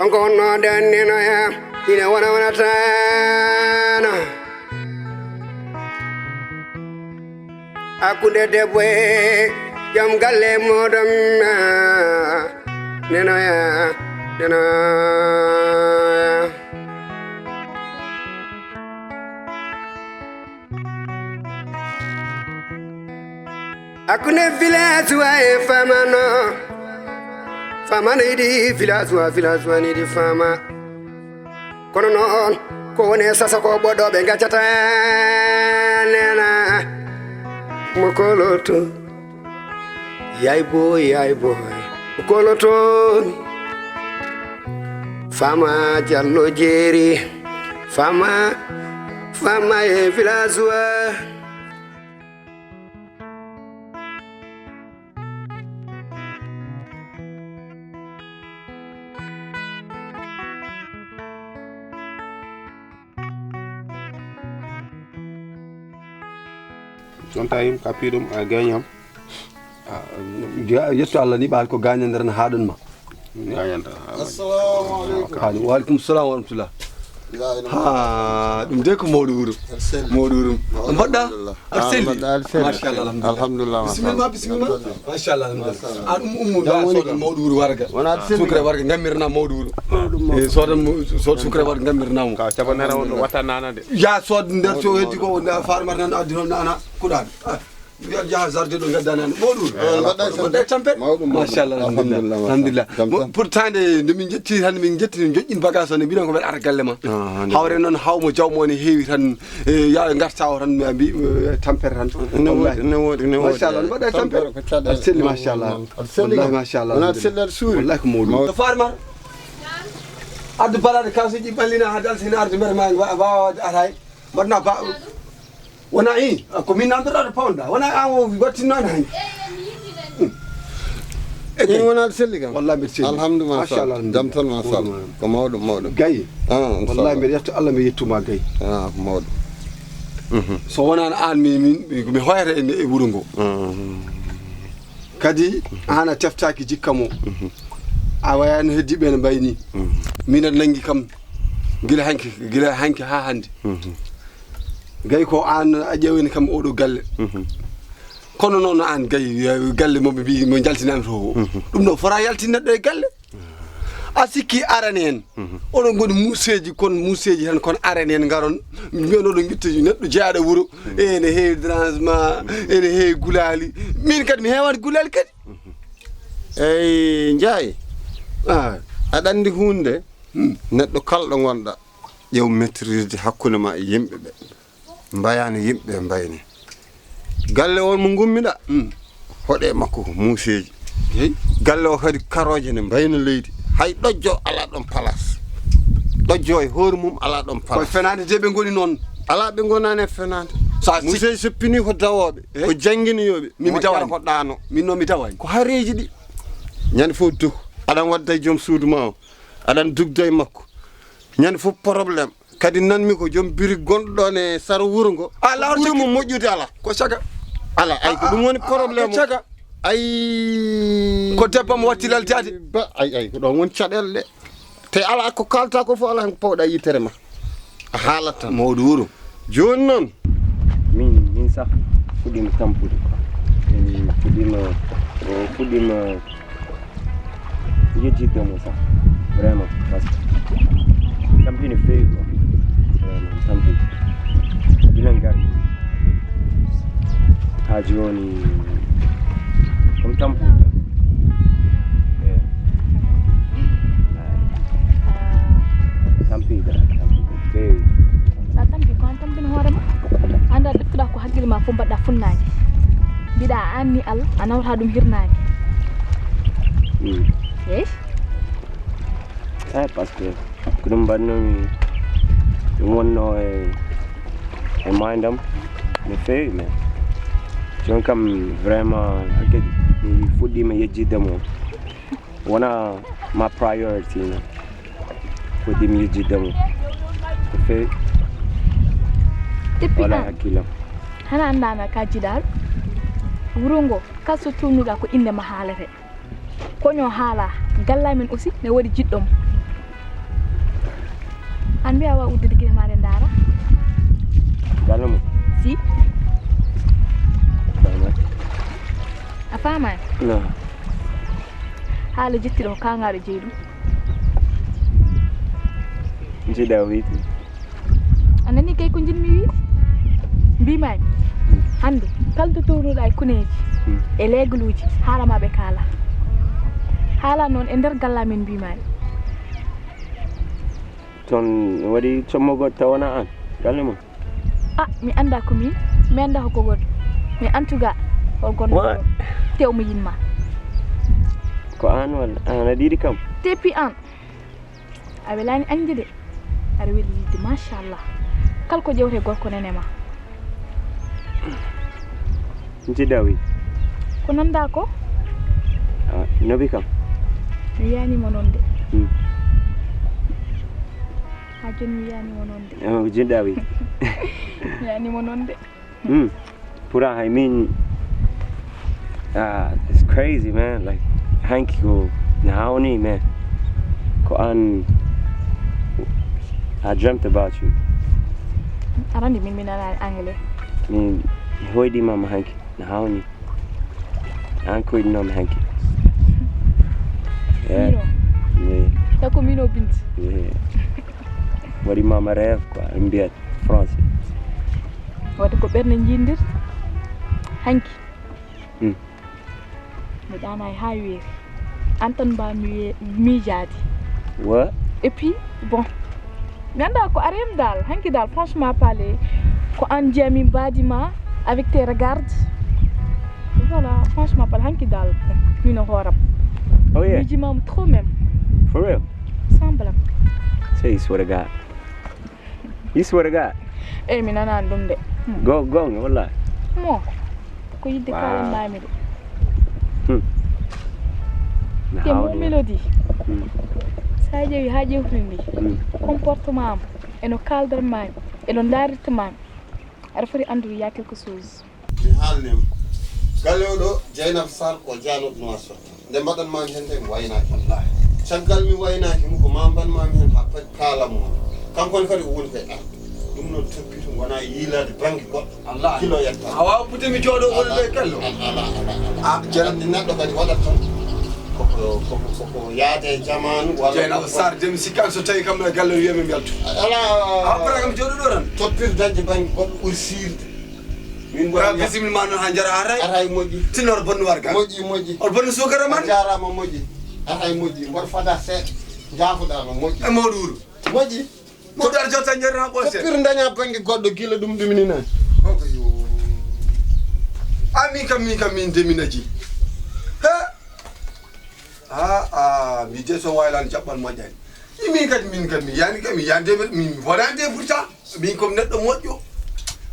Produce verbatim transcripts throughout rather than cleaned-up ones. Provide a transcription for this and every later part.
On ko wonno nden nenoya, ine wona wonatano. Hakkunde debbo e joom galle moɗon, nenoya, nenoya. Hakkunde village wa e famano. Famano yiɗi village wa, village wa yiɗi fama. Kono noon, ko woni e sasa ko ɓoɗɗo ɓe gaccata nena. Mo koloto. Yay boy, yay boy. Mo koloto. Fama Jallo Jeeri. Fama, fama e village wa. Jonta yim kapiɗum a gañam. Yetto Allah ni ɓaal ko gañande tan haɗon ma. Gañanta. Assalamu aleykum. Hani wa aleykum salam wa rahmatullah. Ha ɗum de ko mawɗo wuro. Mawɗo wuro. Mbaɗɗa? Aɗa selli? Machallah alhamdulillah. Alhamdulillah. Bisimilla ma bisimilla ma. Machallah alhamdulillah. An um ummu da sodan mawɗo wuro warga. Sukra warga gammirna mawɗo wuro. E sodan sod sukra warga gammirna mo. Ka cabanara on wata nana de. Ya sod nder so heddi ko farmar nan addi non nana kuɗaɗo. Jaha jardin ɗo gaddanani mawɗum. Mbaɗɗa tampere. Machallah alhamdulillah. Alhamdulillah. Pourtant nde nde min jetti tan min jetti min joƴƴin bagage o ne mbiɗon ko mbeɗa ara galle ma. Hawre noon hawmo jawmo ne heewi tan ya garta o tan mbi tampere tan. Ne woodi ne woodi ne woodi. Machallah mbaɗɗa tampere. Aɗa selli machallah. Aɗa selli wallahi machallah. Wona aɗa selli aɗa suuri. Wallahi ko mawɗum. To farmar addu balaɗe kasuji ɓallina ha dalsina arde mbeɗa ma wawa atay mbaɗna ba. Wona i ko min nanndorɗaa to pawnɗaa wona an o wattinno an hanki. In wona aɗa selli kam. Wallahi mbiɗa selli. Alhamdu machallah. Jam tan machallah. Ko mawɗo mawɗo. Gayi. Wallahi mbiɗa yetta Allah mbiɗa yettuma gayi. Ko mawɗo. So wonano an mi min mi hoyata e wuro ngo. Kadi an a teftaaki jikka mo. A wayano heddiɓe no mbayni. Min aɗa nanngi kam gila hanki gila hanki ha hannde. Gay ko an a ƴewani kam oɗo galle. Kono noon an gay galle mo ɓe mbi mo jaltinami to o. Ɗum ɗo fota yaltin neɗɗo e galle. A sikki arani en. Oɗon ngoni muuseeji kon muuseeji tan kon arani en ngaron mbiyon oɗon ngitta neɗɗo jeyaaɗo wuro. Ene heewi dérangement ene heewi gulaali. Min kadi mi heewani gulaali kadi. Eyi Njaay. Aɗa anndi huunde neɗɗo kalɗo ngonɗa ƴeew maîtrisde hakkunde ma e yimɓe ɓe. Mbayani yimɓe ɓe mbayni. Galle on mo ngummiɗa hoɗe makko ko muuseeji. Galle o kadi karooje ne mbayna leydi. Hay ɗojjo ala ɗon place. Ɗojjo e hoore mum ala ɗon place. Koye fenaande de ɓe ngoni noon. Ala ɓe ngonaani e fenaande. Muuseeji so pini ko dawooɓe ko jannginiyooɓe. Min mi dawani ko ɗaano. Min noon mi dawani. Ko hareeji ɗi. Ñande fof dow aɗan wadda e joom suudu ma o. Aɗan dugda e makko. Ñande fof problème. Kadi nanmi ko joom biri gonɗo ɗon e sara wuro ngo. Ɓuri mo moƴƴude ala. Ko caga. Ala ay ko ɗum woni problème. Ko caga. Ay. Ko debbo mo watti laltaade. Ba ay ay ko ɗon woni caɗeele ɗe. Te ala ko kalta ko fof ala hen ko pawɗa yittere ma. A haalat tan. Mawɗo wuro. Jooni noon. Min min sah fuɗɗiima tampude. Min fuɗɗiima o fuɗɗiima. Yejjitde mo sax vraiment parce que tampi no feewi quoi vraiment tampi gila ngardi ha joni comme tampude tampi tampi no feewi. Sa tampi ko an tampini hoorema. Anda deftuɗa ko haqqille ma fof mbaɗɗa funnaange. Mbiɗa anni Allah a nawata ɗum hirnaange. Eyi. Eyi par ce que ko ɗum mbaɗnomi ɗum wonno e e mindam no feewi mais jooni kam vraiment hakkadi mi fuɗɗima yejjidde mo wona ma priority no foti mi yejjidde mo ko feewi wala hakkillam. Hana anndaana ka jiɗaaɗo wuro ngo kala so tuumnuɗa ko innde ma haalete. Koño haala galla men aussi ne waɗi jiɗɗo mo. An mbiya wa uddude gine maɗa ndaara. Galle mum. Si. Famaki. A famani? No. Haala jettiɗo ko kangaɗo jeyi ɗum. Jiɗa witi. A nani kay ko jinmi wiide? Mbimami. Hande kala to townuɗa e kuneji, e leegluji, haala ma ɓe kaala. Haala noon e nder galla min mbimami. Toon waɗi commo goɗɗo tawana aan galle mum? Ah, mi annda ko min, mi annda ko goɗɗo. Mais en tout cas, hol gonɗo What? Tew mo yinma. Ko aan walla? Aan a ɗiɗi kam? Tepi aan. A welaani añde de. Aɗa weli yidde, machallah. Kala ko ƴewte gorko nene ma. Jiɗa wi. Ko nanda ko? Ah, nobi kam. Mi wiyanimo noon de. Hmm. Ha joni mi wiyanimo noon de. Oh, jiɗa wi. Mi wiyanimo noon de. Hmm. Pura, I mean, ah, it's crazy, man. Like, hanki ko na hawni, man. Ko an, I dreamt about you. Arandi min mi nana anglais. Min hoydi mama hanki na hawni. An ko inno mi hanki. Yeah. Mino. Oui. Tako mino binti. Yeah. Waɗi mama rêve quoi, mbiyat français. Wadde ko ɓernde jindirta hanki. Hmm. Mi ɗaanaay haa weeri. An tan mba mi we-, miijaade. Wa? Et puis, bon, mi annda ko arem dal, hanki dal, franchement parler, ko an jeyami mbaadi ma avec tes regards. Voilà, franchement parler, hanki dal, mino hooram. Oh yeah? Miijimam trop même. For real? Sans blague. Say, swear to God. You swear to God? Eyi, mi nanaani ɗum de. Go, goonga, wallahi. Mo, ko yidde Wow. Kaalan maami de. Hmm. Te mo mélodie. Hmm. Sa ƴeewi haa ƴewtude ndi. Hmm. Comportement am, eno kaaldan maami, eno ndaarirta maami. Aɗa foti anndude y a quelque chose. Mi haalnima. Galle o ɗo, Dieynaba Sall ko Diano Nouakchott. Nde mbaɗanmaami heen nde mi waynaaki. Wallaahi. Caggal mi waynaaki mo, ko ma mbaɗanmaami heen haa paɗi kaalam mo. Kanko ne kadi o woni koye arde. Ɗum noon toppito wona yiilaade bannge goɗɗo. Wallaahi. Kilo yetta. A waawa pude mi jooɗo woni ɗo e kallo. Ala, ala, ala, ala. Ah, Dieynaba. Anndi neɗɗo kadi waɗat tan. Koko, koko, koko yaade e jamaanu walla Dieynaba Sarr, de mi sikkaani so tawi kam e galle o wiyami mi yaltu. Ala. A waɗata kam jooɗo ɗo tan. Toppito dañde bannge goɗɗo ɓuri siirde. Min mboɗo Ka bisimilla ma noon ha jara aray. Aray moƴƴi. Tinor bonno warga. Moƴƴi, moƴƴi. On bonno sukara man. A jaaraama moƴƴi. Aray moƴƴi. Mboɗo fada seeɗa. Jaafoɗaama moƴƴi. E mawɗo wuro. Moƴƴi. Mawɗo ar jotta ñerra ha ɓoose. Ko pir daña bannge goɗɗo gila ɗum ɗum ni na. Koko yo. A min kam, min kam, min de mi naji. He? Ah, ah, mi de so waylan jaɓɓal moƴƴani. I min kadi, min kadi, mi yani kadi, mi yande, min wonande pourtant. Min komi neɗɗo moƴƴo.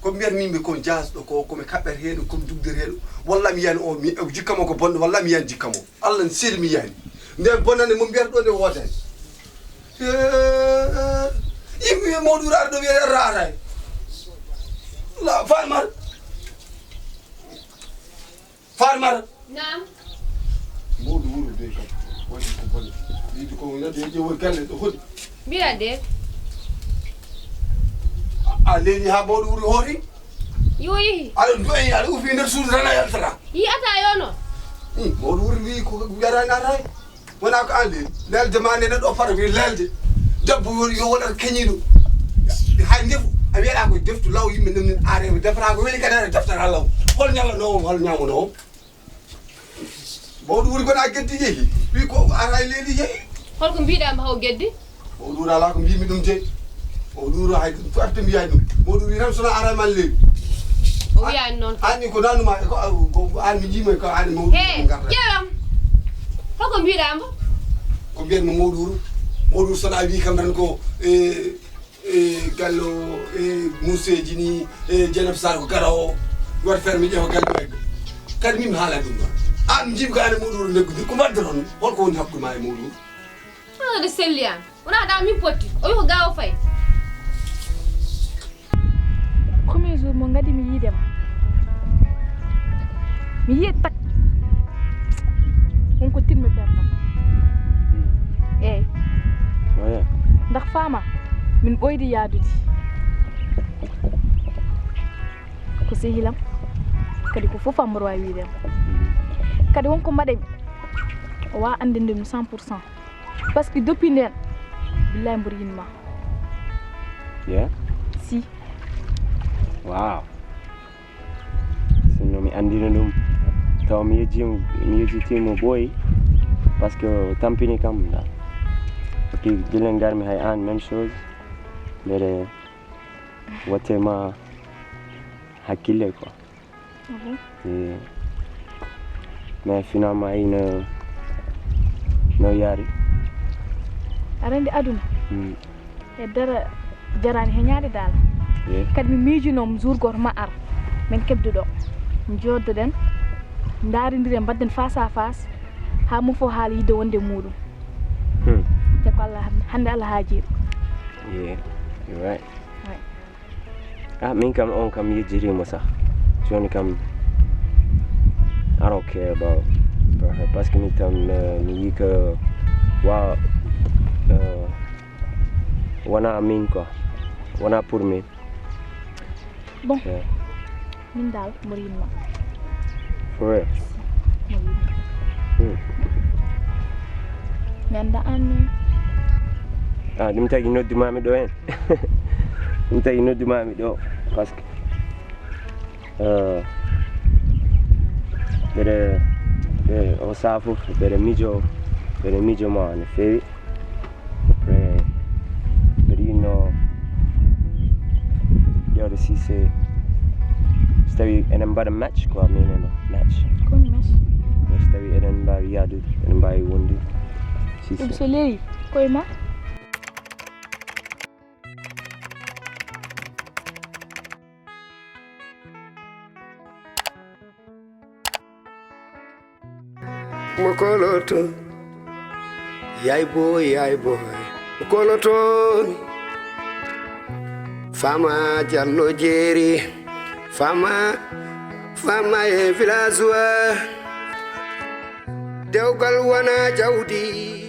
Ko mbiyat min ɓe kon jaasɗo ko, komi kaɓɓeteeɗo, komi dugdeteeɗo. Walla mi yani o, mi, jikka mo ko bonɗo, walla mi yani jikka mo. Allah n seedi mi yani. Nden bonande mo mbiyata ɗo nde woodani. Eh, yimɓe mawɗo wuro ara ɗo wiya raatay. La, Farmar. Farmar. Naam. Mawɗo wuro de kam. Waɗi ko boni. Yiɗi ko neɗɗo yeƴƴe woni galle ɗo hoɗi. Mbiɗa de. A, a leeli ha mawɗo wuro hoori? Yo yehi. Aɗa du'ayi, aɗa ufi nder suudu tan a yaltata. Yi'ata yo no? Hmm, mawɗo wuro wi ko mbiyata naatay. Wona ko an de, lelde ma nene ɗo fara wi lelde. Debbo yo, yo wonat keñiɗo. Hay ndefu, a wiyata ko deftu law yimɓe nem nin are, defata ko weli kadi aɗa deftata law. Hol ñallanoowo, hol ñaamanoowo? Mawɗo wuro kono a geddi yehi. Wi ko ara e leydi yehi. Holko mbiɗa mo haw geddi? Mawɗo wuro ala ko mbimi ɗum de. Mawɗo wuro hay ɗum fof arde mbiya ɗum. Mawɗo wuro tan sona ara man leydi. O wiyani noon ko. Anni ko nanuma e ko, ko, ko an mi jiima ko an mawɗo wuro garda. Ƴeewam. Holko mbiɗa mo? Ko mbiyatmi mawɗo wuro. Mawɗo wuro sona wi kam tan ko, e, e, gallo, e, muuseeji ni, e, Dieynaba Sarr ko gara o, waɗi feere mi ƴeewa galle magga. Kadi min mi haala ɗum ɗon. An jiimi ko an e mawɗo wuro neggude, ko mbaɗdoton, holko woni hakkude ma e mawɗo wuro? An aɗa selli an. Wona ɗa min potti. O wi ko ga o fay. Premier jour mo ngadi mi yiide ma. Mi yiye tak. Won ko tinmi perdam. Eyyi. Oya. Ndax faama. Min ɓooydi yaadude. Ko sehilam, kadi ko fof am mboɗo waawi wiyde am. Kadi won ko mbaɗemi, o waawa anndinde ɗum cent pour cent. Parce que depuis ndeen, billahi mboɗo yiɗ ma. Yeah. Si. Wow. Sinno mi anndino ɗum, taw mi yejji, mi yejjitiimo ɓooyi, parce que o tampini kam da. Et puis gila ngarmi hay aan, même chose. Mbeɗe watte ma hakkille quoi. Mhm. Et mais finalement ino no yaari. Aɗa anndi aduna, Mm. e dara jaraani heñaade daal. Yeah. Kadi mi miijinoom jour gooto ma ar, min keɓde ɗo, njooɗoɗen, ndaarindiren, mbaɗden face à face, haa mo fof haala yiɗde wonde e muuɗum. Hmm. Te ko Allah, hannde Allah haajiiɗo. Yeah, you're right. Ouais. Ah, min kam on kam yejjitiimo sah. Jooni kam I don't care about, about her, parce que min tam, eh, mi yii ko wa, eh, wona min quoi, wona pour min. Bon, Yeah. min daal mboɗo yiɗ ma. For real. Mboɗo yiɗ ma. Hmm. Mi annda aan noon. Ah, ɗum tagi noddumaami ɗo heen. Ɗum tagi noddumaami ɗo, parce que, eh, mbeɗe, mbeɗe, o sahaa fof mbeɗe miijoo, mbeɗe miijoo ma no feewi. Après, mbeɗe yiɗnoo ƴeewde si se, so tawii eɗen mbaɗa match quoi, min e ma match. Ko woni match? So tawii eɗen mbaawi yahdude, eɗen mbaawi wondude. Si Ɗum se. So leewi, ko e ma. Mo koloto, yay boy, yay boy. Mo koloto, fama Jallo Jeeri, fama, fama e villageois. Dewgal wona jawdi.